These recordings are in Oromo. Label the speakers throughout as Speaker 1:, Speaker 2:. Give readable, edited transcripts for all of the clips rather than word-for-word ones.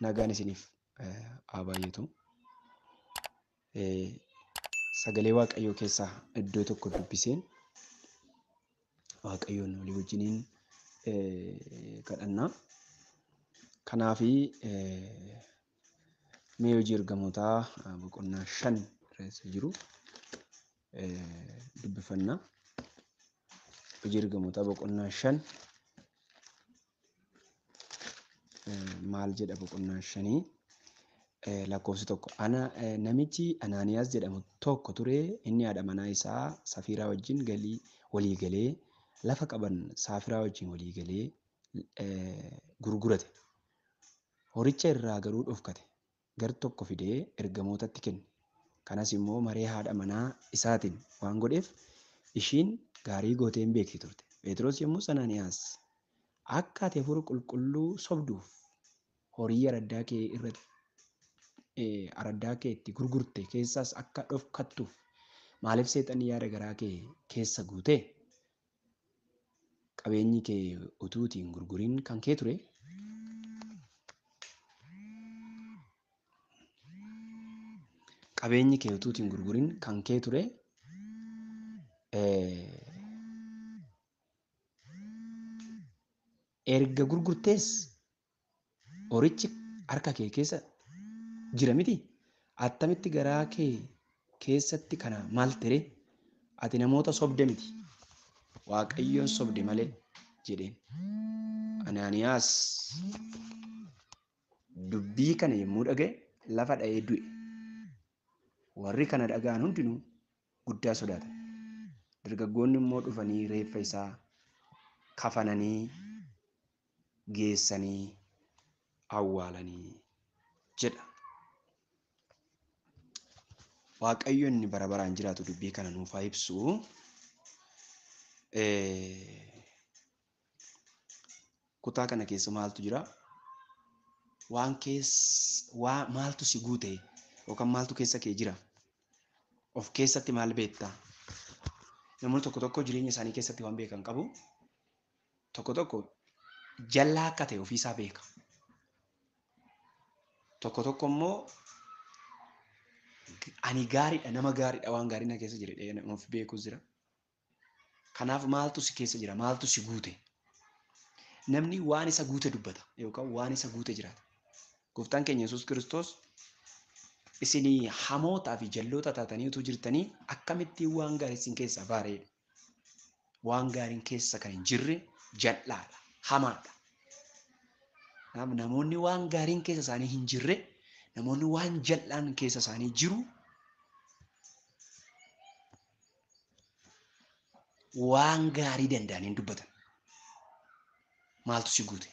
Speaker 1: Nagaan isiniif haa baay'atu. Sagalee Waaqayyoo keessaa iddoo tokko dubbiseen Waaqayyoon walii wajjiniin kadhannaa. Kanaafi mee hojii ergamootaa boqonnaa 5 irra jiru dubbifannaa. Hojii ergamootaa boqonnaa 5 maal jedha boqonnaa 5 lakkoofsi 1. Ana namichi Anaaniyaas jedhamu tokko ture, inni haadha manaa isaa Safiiraa wajjin galii walii galee lafa qaban Saafiraa wajjin walii galee gurgurate. Horicha irraa garuu dhofkate. Gar tokko fidee ergamootatti kenne. Kanas immoo maree haadha manaa isaatiin waan godheef ishiin gaarii gootee hin beekti turte. Phexros yommus Anaaniyaas akka ati hafuura qulqulluu sobduuf horii araddaa kee irratti araddaa kee itti gurgurte keessaas akka dhofkattuuf maaliif seexanni yaada garaa kee keessa guute? Qabeenyi kee utuu ittiin gurguriin kan kee ture. Qabeenyi kee utuu ittiin gurguriin kan kee ture. Erga gurgurtees horichi harka kee keessa jira miti? Attamitti garaa kee keessatti kana maal tere? Ati namoota sobde miti, Waaqayyoon sobde malee jedheen. Anaaniyaas dubbii kana yommuu dhaga'e lafa dha'ee du'e. Warri kana dhaga'an hundinuu guddaa sodaatan. Dargaggoonni immoo dhufanii reeffa isaa kafananii geessanii awwaalanii jedha. Waaqayyo inni bara baraan jiraatu dubbii kana nuuf haa ibsu. Kutaa kana keessa maaltu jira? Waan keessa waa maaltu si guute yookaan maaltu keessa kee jira? Of keessatti maal beekta? Namoonni tokko tokko jireenya isaanii keessatti waan beekan qabu. Tokko tokko jallaa akka ta'e ofiisaa beeka. Tokko tokko immoo ani gaariidha, nama gaariidha, waan gaarii na keessa jira jedhee nama of beekus jira. Kanaaf maaltu si keessa jira? Maaltu si guute? Namni waan isa guute dubbata yookaan waan isa guute jiraata. Gooftaan keenya Yesuus Kiristoos isinii hamootaa fi jalloota taatanii utuu jirtanii akkamittiin waan gaarii isin keessaa baareedha. Waan gaariin keessa kan hin jirre jal'aadha, hamaadha. Kanaaf namoonni waan gaariin keessa isaanii hin jirre, namoonni waan jal'aan keessa isaanii jiru waan gaarii danda'anii hin dubbatan. Maaltu si guute?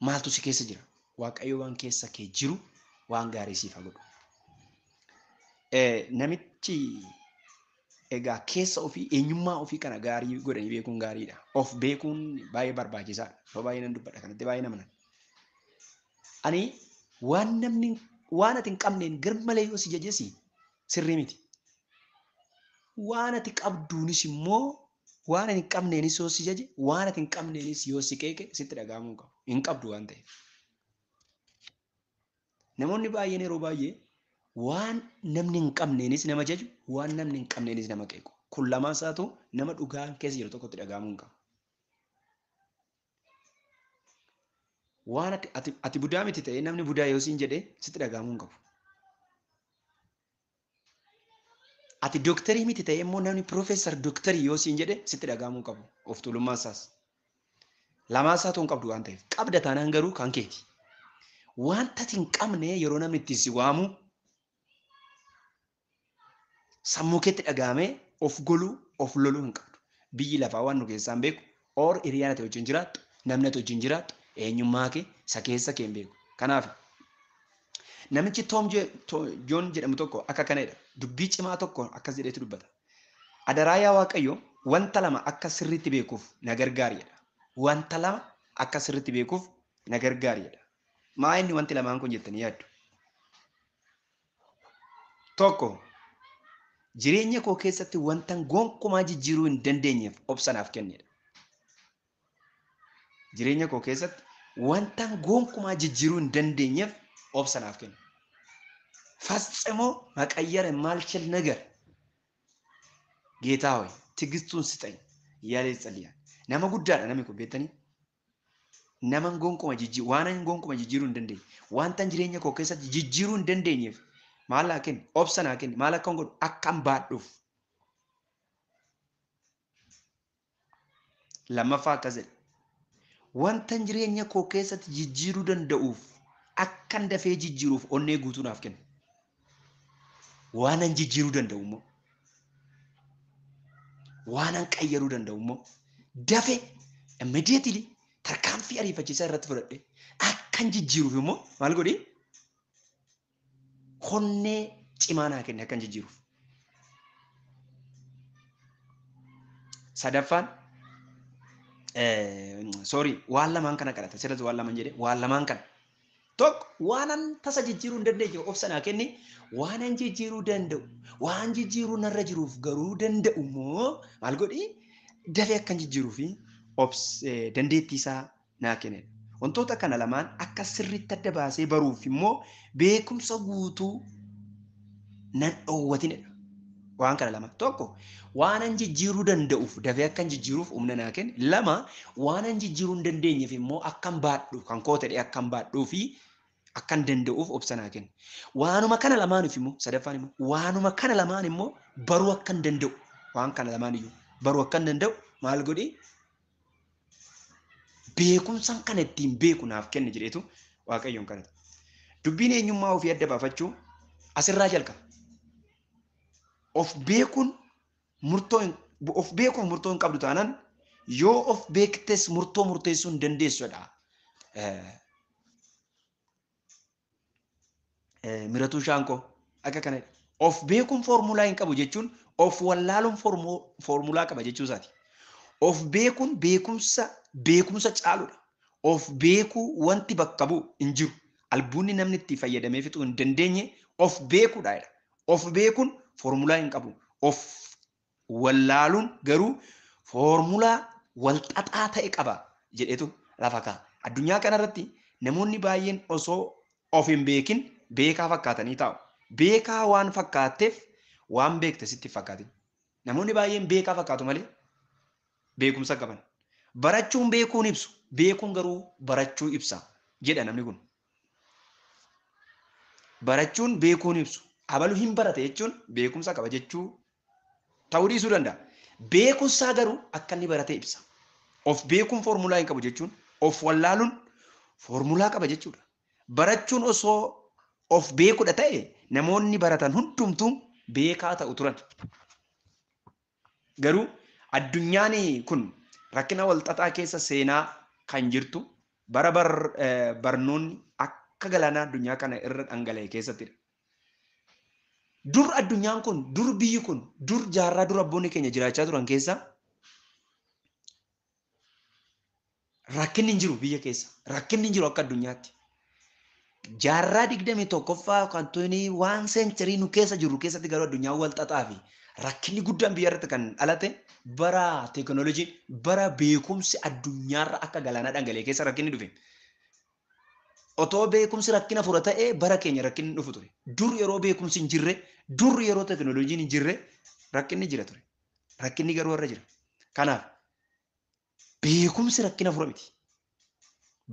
Speaker 1: Maaltu si keessa jira? Waaqayyo waan keessa kee jiru waan gaarii siif haa godhu. Namichi egaa keessa ofii eenyummaa ofii kana gaarii godhanii beekuun gaariidha. Of beekuun baay'ee barbaachisaadha. Yeroo baay'ee nan dubbadha kanatti baay'ee nama nan. Ani waan namni waan ati hin qabneen garmalee yoo si jajesi sirrii miti. Waan ati qabduunis immoo waan ati hin qabneenis yoo si jaje waan ati hin qabneenis yoo si qeeqe sitti dhaga'amuu hin qabu. Hin qabdu waan ta'eef. Namoonni baay'een yeroo baay'ee waan namni hin qabneenis nama jaju, waan namni hin qabneenis nama qeequ. Kun lamaan isaatu nama dhugaan keessa jiru tokkotti dhaga'amuu hin qabu. Waan ati budaa miti ta'ee namni budaa yoo siin jedhee sitti dhaga'amuu hin qabu. Ati dooktarii miti ta'ee immoo namni piroofeesar dooktarii yoo siin jedhe sitti dhaga'amuu hin qabu. Of tuulummaan isaas. Lamaan isaatu hin qabdu waan ta'eef. Qabda taanaan garuu kan keeti. Wanta ati hin qabne yeroo namni ittiin si waamu sammuu keetti dhaga'amee of goluu, of loluu hin qabdu. Biyyi lafaa waan nu keessaa hin beeku. Or hiriyaan ati wajjin jiraattu, namni ati wajjin jiraattu, eenyummaa kee isa keessa kee hin beeku. Kanaaf namichi Tom Joon jedhamu tokko akka kanadha. Dubbii cimaa tokko akkas jedheetu dubbata. Adaraa yaa Waaqayyo wanta lama akka sirriitti beekuuf na gargaari jedha. Wanta lama akka sirriitti beekuuf na gargaari jedha. Maa inni wanti lamaan kun jettanii yaaddu? Tokko, jireenya koo keessatti wantan gonkumaa jijjiiruu hin dandeenyeef obsa naaf kennedha. Jireenya koo keessatti Wanta gonkumaa jijjiiruu hin dandeenyeef obsa naaf kenni. ፈጽሞ መቀየር የማልችል ነገር ጌታ ሆይ ትዕግስቱን ስጠኝ እያለ ይጸልያል። Nama guddaadha namni kun beektanii. Nama gonkuma jijjiiru waan gonkuma jijjiiruu hin dandeenye wanta jireenya koo keessatti jijjiiruu hin dandeenyeef maal naa kenni obsa naa kenni maal akkan godhu akkan baadhuuf. Lammaffaa akkas jedhe wanta jireenya koo keessatti jijjiiruu danda'uuf akkan dafee jijjiiruuf onnee guutuu naaf kenni. Waanan jijjiiruu danda'u immoo waanan qayyaruu danda'u immoo dafee immediately tarkaanfii ariifachiisaa irratti fudhadhe akkan jijjiiruuf immoo maal godhi onnee cimaa naa kenne akkan jijjiiruuf. Sadaffaan sorry waan lamaan kana kadhata sirriitti waan lamaan jedhe waan lamaan kana. Tokko waanan tasa jijjiiruu hin dandeenye obsa naa kenni waanan jijjiiruu danda'u waan jijjiiruu narra jiruuf garuu danda'u immoo maal godhi dafee akkan jijjiiruu fi dandeettii isaa naa kennedha. Wantoota kana lamaan akka sirriitti adda baasee baruuf immoo beekumsa guutuu nan dhoowwatinidha. Waan kana lama tokko waanan jijjiiruu danda'uuf dafee akkan jijjiiruuf humna naa kenne lama waanan jijjiiruu hin dandeenyeef immoo akkan baadhu kan koo ta'e akkan baadhuu fi akkan danda'uuf obsa naa kenne. Waanuma kana lamaaniif immoo sadaffaan immoo waanuma kana lamaan immoo baruu akkan danda'u waan kana lamaan iyyuu baruu akkan danda'u maal godhi beekumsaan kana ittiin beeku naaf kenne jedheetu Waaqayyoon kadhata. Dubbiin eenyummaa ofii adda baafachuu asirraa jalqaba. Of beekuun murtoo of beekuuf murtoo hin qabdu taanaan yoo of beektes murtoo murteessuu hin dandeessudha. Miratuu Shaankoo akka kana of beekuun foormulaa hin qabu jechuun of wallaaluun foormulaa qaba jechuu isaati. Of beekuun beekumsa caaludha. Of beekuu wanti bakka bu'u hin jiru. Albuunni namni itti fayyadamee fixuu hin dandeenye of beekuudha. Of beekuun foormulaa hin qabu. Of wallaaluun garuu foormulaa wal xaxaa ta'e qaba jedhetu lafa kaa'a. Addunyaa kanarratti namoonni baay'een osoo of hin beekin beekaa fakkaatanii taa'u. Beekaa waan fakkaatteef waan beekte sitti fakkaatin. Namoonni baay'een beekaa fakkaatu malee beekumsa qaban. Barachuun beekuun ibsu. Beekuun garuu barachuu ibsa jedha namni kun. Barachuun beekuun ibsu. Abalu hin barate jechuun beekumsa qaba jechuu ta'uu dhiisuu danda'a. Beekumsaa garuu akka inni barate ibsa. Of beekuun foormulaa hin qabu jechuun of wallaaluun foormulaa qaba jechuudha. Barachuun osoo of beekuudha ta'e namoonni baratan hundumtuu beekaa ta'u turan. Garuu addunyaan kun rakkina wal xaxaa keessa seenaa kan jirtu bara barnoonni akka galaanaa addunyaa kana irra dhangala'e keessattidha. Dur addunyaan kun, dur biyyi kun, dur jaarraa dur abboonni keenya jiraachaa turan keessa rakkinni hin jiru biyya keessa. Rakkinni hin jiru akka addunyaatti. Jaarraa 21ffaa kan tuni waan seencharii nu keessa jirru keessatti garuu addunyaan wal xaxaa fi rakkinni guddaan biyya irratti kan dhalate bara teekinooloojiin bara beekumsi addunyaarra akka galaanaa dhangala'e keessa rakkinni dhufe. Otoo beekumsi rakkina fura ta'ee bara keenya rakkinni dhufu ture. Dur yeroo beekumsi hin jirre, dur yeroo teekinooloojiin hin jirre rakkinni jira ture. Rakkinni garuu irra jira. Kanaaf beekumsi rakkina fura miti.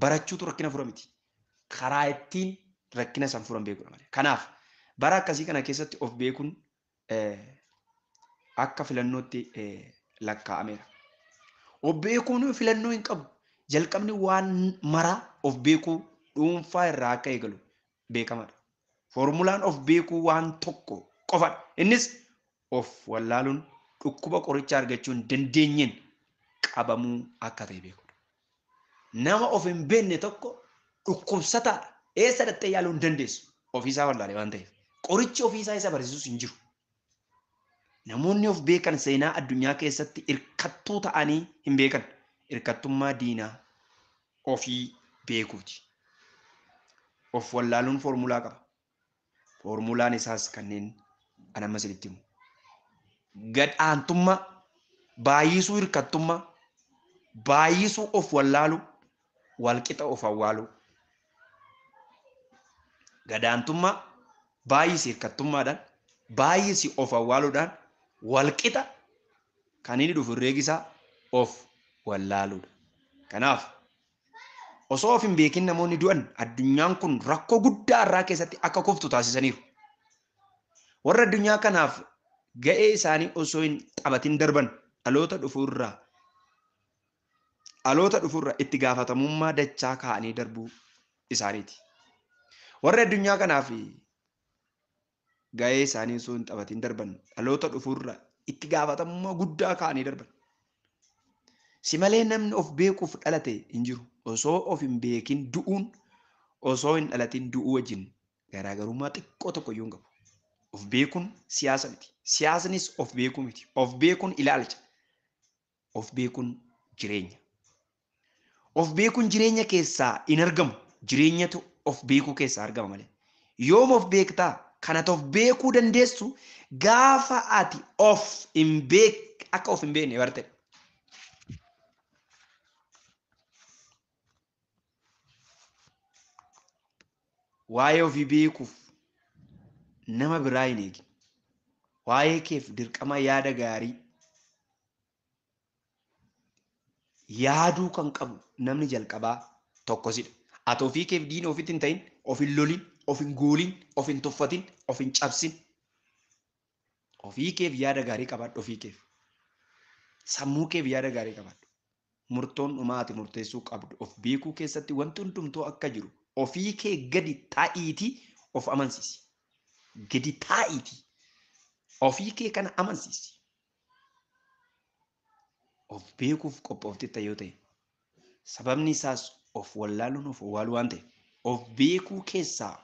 Speaker 1: Barachuutu rakkina fura miti. Karaa ittiin rakkina san furan beekuudha malee. Kanaaf bara akkasii kana keessatti of beekuun akka filannootti lakkaa'ameera. Of beekuun filannoo hin qabu. Jalqabni waan maraa of beekuu dhuunfaa irraa akka eegalu beekamaadha. Foormulaan of beekuu waan tokko qofadha. Innis of wallaaluun dhukkuba qoricha argachuu hin dandeenyeen qabamuu akka ta'e beekuudha. Nama of hin beekne tokko dhukkubsataadha. Eessa dhattee yaaluu hin dandeessu? Ofiisaa wallaale waan ta'eef. Qorichi ofiisaa isa barsiisus hin jiru. Namoonni of beekan seenaa addunyaa keessatti hirkattuu ta'anii hin beekan. Hirkattummaa diinaa ofii beekuuti. Of wallaaluun foormulaa qaba. Foormulaan isaas kanneen an amma isinitti himu. Gad aantummaa, baay'isuu hirkattummaa, baay'isuu of wallaaluu, walqixa of awwaaluu. Gadaantummaa baay'isi hirkattummaadhaan baay'isi of awwaaluudhaan walqixa kan inni dhufu herreegisaa of wallaaluudha. Kanaaf osoo of hin beekin namoonni du'an addunyaan kun rakkoo guddaa irraa keessatti akka kuftu taasisaniiru. Warra addunyaa kanaaf ga'ee isaanii osoo hin taphatin darban dhaloota dhufuurraa itti gaafatamummaa dachaa kaa'anii darbuu isaaniiti. Warra addunyaa kanaaf ga'ee isaanii osoo hin taphatin darban dhaloota dhufuurraa itti gaafatamummaa guddaa kaa'anii darban. Si malee namni of beekuuf dhalate hin jiru. Osoo of hin beekin du'uun osoo hin dhalatin du'uu wajjin garaagarummaa xiqqoo tokko iyyuu hin qabu. Of beekuun siyaasa miti. Siyaasnis of beekuu miti. Of beekuun ilaalcha. Of beekuun jireenya. Of beekuun jireenya keessaa hin argamu. Jireenyatu of beekuu keessaa argama malee. Yoom of beektaa? Kanatu of beekuu dandeessu gaafa ati of hin beek akka of hin beekne bartedha. Waa'ee ofii beekuuf nama biraa hin eegin. Waa'ee keef dirqama yaada gaarii yaaduu kan qabu namni jalqabaa tokko sidha. Ati ofii keef diina ofitti hin ta'in, of hin lolin, of hin goolin, of hin tuffatin, of hin cabsin. Ofii keef yaada gaarii qabaadhu ofii keef. Sammuu keef yaada gaarii qabaadhu. Murtoon dhumaa ati murteessuu qabdu of beekuu keessatti wanti hundumtuu akka jiru ofii kee gadi taa'iitii of amansiisi. Gadi taa'iitii ofii kee kana amansiisi. Of beekuuf qophoofte yoo ta'e sababni isaas of wallaaluun of awwaaluu waan ta'eef of beekuu keessaa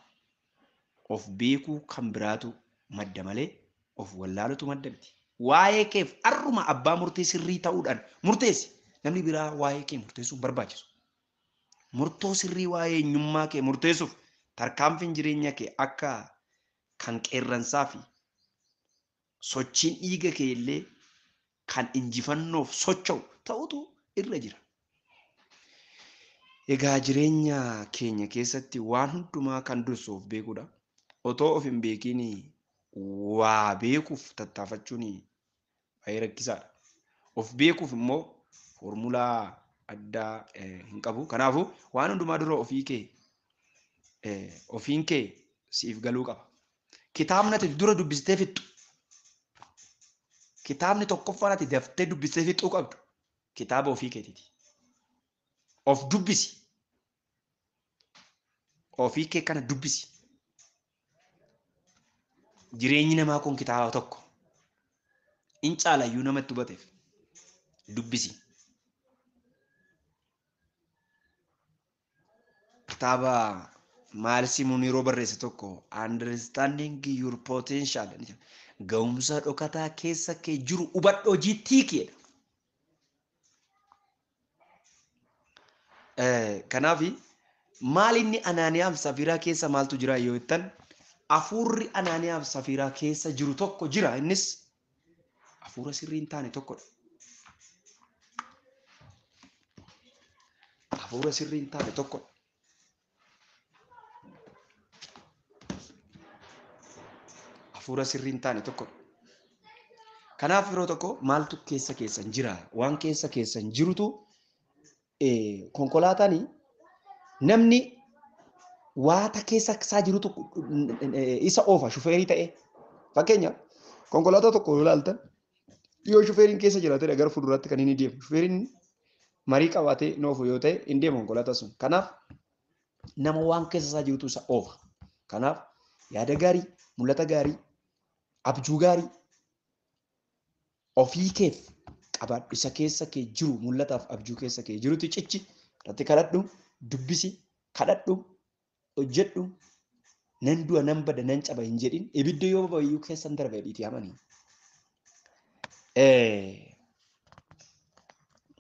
Speaker 1: of beekuu kan biraatu madda malee of wallaalutu madda miti. Waa'ee keef arruma abbaa murtee sirrii ta'uudhaan murteessi. Namni biraa waa'ee kee murteessuuf hin barbaachisu. Murtoo sirrii waa'ee eenyummaa kee murteessuuf tarkaanfiin jireenya kee akka kan qeerransaa fi sochiin dhiiga kee illee kan injifannoof socho'u ta'utu irra jira. Egaa jireenya keenya keessatti waan hundumaa kan dursu of beekuudha. Otoo of hin beekiin waa beekuuf tattaafachuun baay'ee rakkisaadha. Of beekuuf immoo foormulaa addaa hin qabu. Kanaafuu waan hundumaa dura ofii kee ofiin kee siif galuu qaba. Kitaabni ati dura dubbistee fixxu. Kitaabni tokkoffaan ati daftee dubbistee fixxuu qabdu kitaaba ofii keetiiti. Of dubbisi. Ofii kee kana dubbisi. Jireenyi namaa kun kitaaba tokko. In caalayyuu namatti hubateef dubbisi. Kitaaba Maalsi Muniroo barreesse tokko Understanding Your Potential ga'umsa dhokataa keessa kee jiru hubadhu hojii tiikeedha. Kanaaf maal inni Anaaniyaa fi Safiiraa keessa maaltu jira yoo jettan hafuurri Anaaniyaa fi Safiiraa keessa jiru tokko jira. Innis hafuura sirrii hin taane tokkodha. Hafuura sirrii hin taane tokkodha. Hafuura sirrii hin taane tokkodha. Kanaaf yeroo tokko maaltu keessa keessan jira? Waan keessa keessan jirutu konkolaataan namni waata keessa isaa jirutu isa oofa shufeerii ta'e. Fakkeenyaaf konkolaataa tokko yoo ilaaltan yoo shufeeriin keessa jiraatedha gara fuulduraatti kan inni deemu. Shufeeriin marii qabaatee hin oofu yoo ta'e hin deemu konkolaataa sun. Kanaaf nama waan keessa isaa jirutu isa oofa. Kanaaf yaada gaarii, mul'ata gaarii, abjuu gaarii ofii keef qabaadhu. Isa keessa kee jiru mul'ataaf abjuu keessa kee jirutu cichi irratti kadhadhu, dubbisi, kadhadhu, hojjedhu. Nan du'a, nan bada, nan caba hin jedhin. Ibidda yoo babayyuu keessan darbe jedhiitii amani.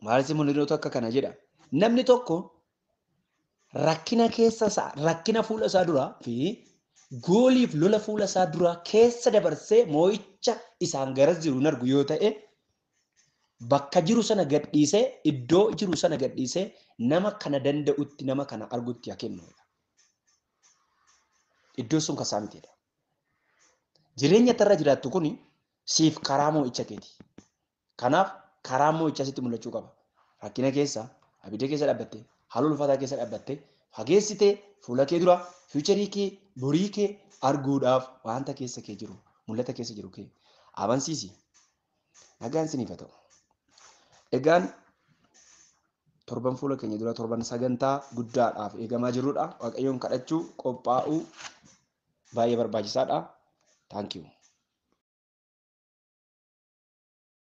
Speaker 1: Maalsi mul'inoota akka kana jedha. Namni tokko rakkina keessa isaa, rakkina fuula isaa duraa fi gooliif lola fuula isaa duraa keessa dabarsee moo'icha isaan garas jiru hin argu yoo ta'e Bakka jiru sana gadhiisee, iddoo jiru sana gadhiisee nama kana danda'utti, nama kana argutti haa kennu. Iddoon sun kasaa mitiidha. Jireenya irra jiraattu kun siif karaa moo'icha keeti. Kanaaf karaa moo'ichaa sitti mul'achuu qaba. Rakkina keessa, abidda keessa dhaabbattee, haala ulfaataa keessa dhaabbattee, fageessitee fuula kee dura future kee, borii kee arguudhaaf wanta keessa kee jiru, mul'ata keessa jiru kee amansiisi. Nagaan isiniif haa ta'u. Egaan torban fuula keenya dura torban sagantaa guddaadhaaf eegamaa jirrudha. Waaqayyoon kadhachuu, qophaa'uu baay'ee barbaachisaadha. Thank you.